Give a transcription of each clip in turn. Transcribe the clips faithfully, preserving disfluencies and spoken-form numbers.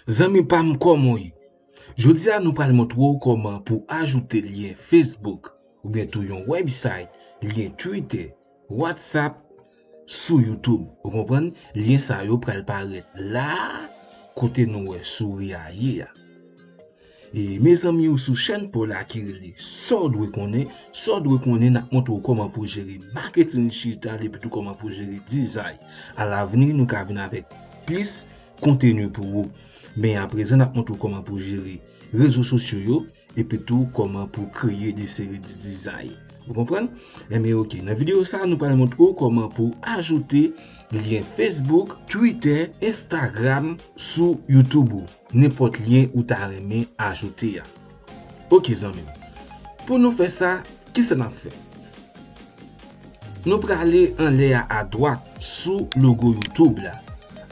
Zanmi pa m, kòman w ye? Jodi a, nou pral montre w kòman pou ajoute lyen Facebook oubyen tou yon website, lyen Twitter, WhatsApp sou YouTube. Ou konprann? Lyen sa yo pral parèt la, kote nou wè souri a ye a. E mezanmi, ou sou chèn pa w la ki rele Sa w dwe konnen. Sa w dwe konnen, n ap montre w kòman pou jere marketing digital epi tou kòman pou jere dizay. Alavni, nou ka vin avèk plis konteni pou ou. Men aprezan, n ap montre w kòman pou jere rezo sosyo yo, epi tou kòman pou kreye de seri de dizay. Ou konprann? Enben, oke. Nan videyo sa, nou pral montre w kòman pou ajoute lyen Facebook, Twitter, Instagram sou YouTube ou. Nenpòt lyen ou ta renmen ajoute a. Oke, zanmi m. Pou nou fè sa, kisa n ap fè? Nou prale anlè a adwat sou logo YouTube la.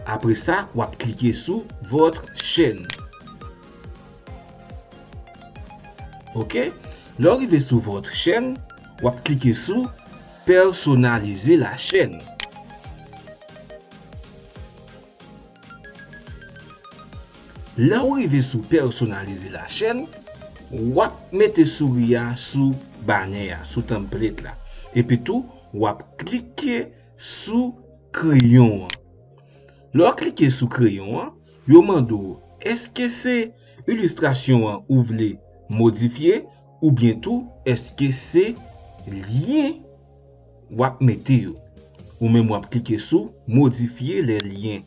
Apre sa, w ap klike sou Votre chaîne. Oke? Lè w rive sou Votre chaîne, w ap klike sou Personnaliser la chaîne. Lè w rive sou Personnaliser la chaîne, w ap mete souri a sou banè a, sou template la. Epi tou, w ap klike sou kreyon an. Lè w klike sou kreyon an, yo mande w, èske se ilistrasyon an ou vle modifye, oubyen tou, èske se lyen w ap mete yo? Ou menm w ap klike sou modifye lè lyen.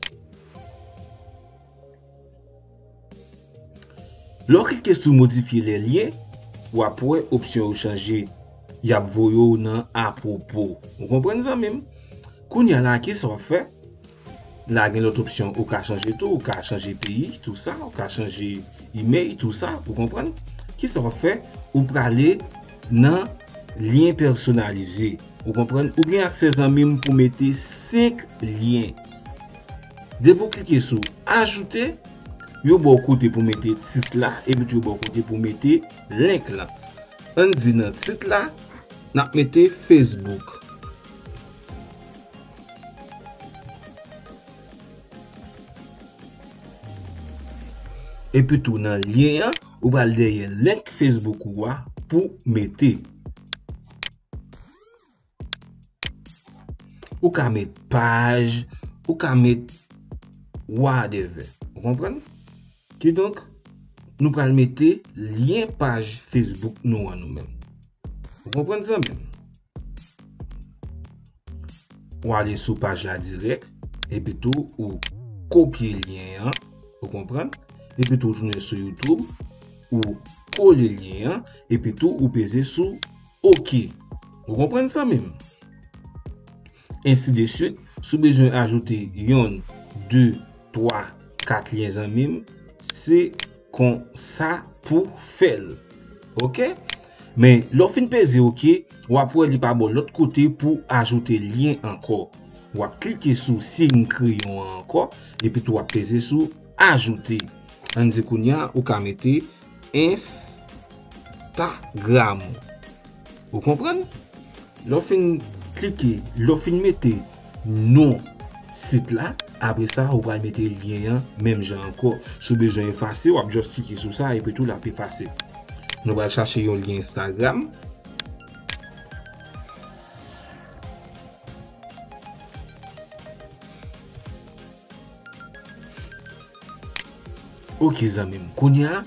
Lè w klike sou modifye lè lyen, w ap wè opsyon yo chanje. Y ap voye w nan apwopo. Ou konprann, zanmi m? Kounye a la, kisa w ap fè? La gen lòt opsyon, ou ka chanje tou, ou ka chanje peyi, tou sa, ou ka chanje imèl, tou sa, ou konprann? Kisa w ap fè? Ou prale nan lyen pèsonalize, ou konprann? Ou gen aksè, zanmi m, pou mete senk lyen. Depi w klike sou ajoute, yo ba w kote pou mete tit la, epi tou yo ba w kote pou mete link lan. Ann di nan tit la, n ap mete Facebook. Epi tou nan lyen an, ou pral dèyè link Facebook ou a pou mete. Ou ka met paj, ou ka met whatever. Ou konprann? Kidonk, nou pral mete lyen paj Facebook nou an nou menm. Ou konprann, zanmi m? Ou ale sou paj la dirèk, epi tou ou kopye lyen an, ou konprann? Epi tou ou tounen sou YouTube, ou kole lyen an, epi tou ou peze sou oke. Ou konprann, zanmi m? Ensi de swit, si w bezwen ajoute yonn, de, twa, kat lyen, zanmi m, se konsa pou fè l. Oke? Men, lè w fin peze oke, w ap wè li pa ba w lòt kote pou ajoute lyen ankò. W ap klike sou siy kreyon an ankò, epi tou w ap peze sou ajoute. Ann di kounye a, ou ka mete Instagram. Ou konprann? Lè w fin klike, lè w fin mete non sit la, apre sa, ou pral mete lyen an menm jan ankò. Si w bezwen efase, w ap just klike sou sa, epi tou l ap efase. Nou pral chache yon lyen Instagram. Oke, zanmi m. Kounye a,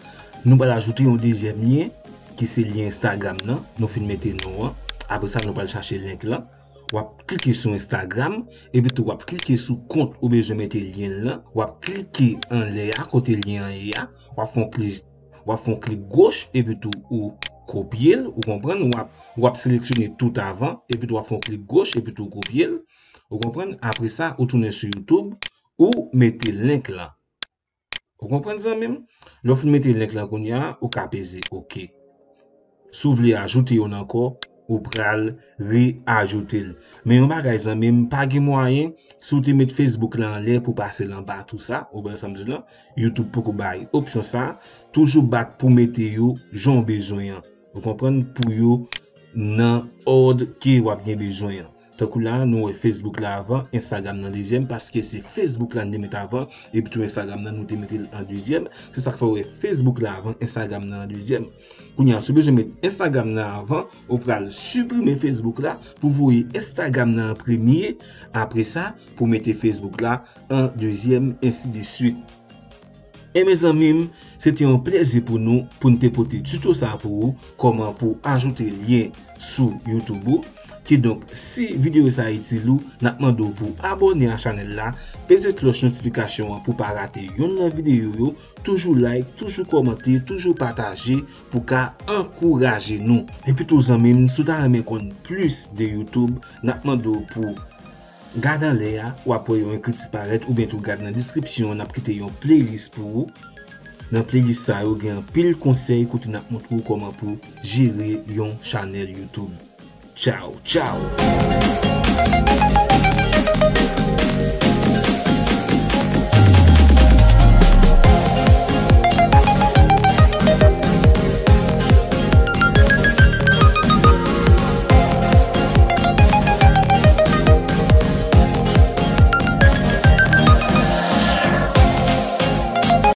nou pral ajoute yon dezyèm lyen, ki se lyen Instagram nan. Nou fin mete non an. Apre sa, nou pral chache link lan. W ap klike sou Instagram, epi tou w ap klike sou kont ou bezwen mete lyen lan. W ap klike anlè a, kote lyen an ye a. W ap fè yon klik, w ap fè yon klik goch, epi tou ou kopye l, ou konprann? W ap, w ap seleksyone tout avan, epi tou w ap fè yon klik goch, epi tou ou kopye l. Ou konprann? Apre sa, ou tounen sou YouTube, ou mete link lan. Ou konprann, zanmi m? Lè w fin mete link lan kounye a, ou ka peze oke. Si w vle ajoute youn ankò, ou pral reajoute l. Men yon bagay, zanmi m, pa gen mwayen, si w te met Facebook lan anlè pou pase l anba tou sa, ou wè sa m di w lan, YouTube poko bay opsyon sa, toujou bat pou mete yo jan w bezwen an. Ou konprann? Pou yo nan òd ke w ap gen bezwen an. Tankou la, nou wè Facebook la avan, Instagram nan dezyèm, paske se Facebook la n te met avan, epi tou Instagram nan nou te mete l an dezyèm. Se sa k fè w wè Facebook la avan, Instagram nan an dezyèm. Kounye a, si w bezwen met Instagram nan avan, ou pral siprime Facebook la pou voye Instagram nan an premye, apre sa, pou mete Facebook la an dezyèm, ensi de swit. E mezanmi m, se te yon plezi pou nou, pou n te pote tuto sa pou ou, kòman pou ajoute lyen sou YouTube ou. Kidonk, si videyo sa itil ou, n ap mande w pou abòne a chanèl la, peze klòch notifikasyon an pou pa rate yonn nan videyo yo, toujou like, toujou kòmante, toujou pataje pou ka ankouraje nou. Epi tou zanmi m, si w ta renmen konn plis de YouTube, n ap mande w pou gad anlè a, w ap wè yon ekriti parèt, oubyen tou gad nan deskripsyon an, n ap kite yon playlist pou ou. Nan playlist sa yo gen anpil konsèy kote n ap montre w kòman pou jere yon chanèl YouTube. Tchaw, tchaw!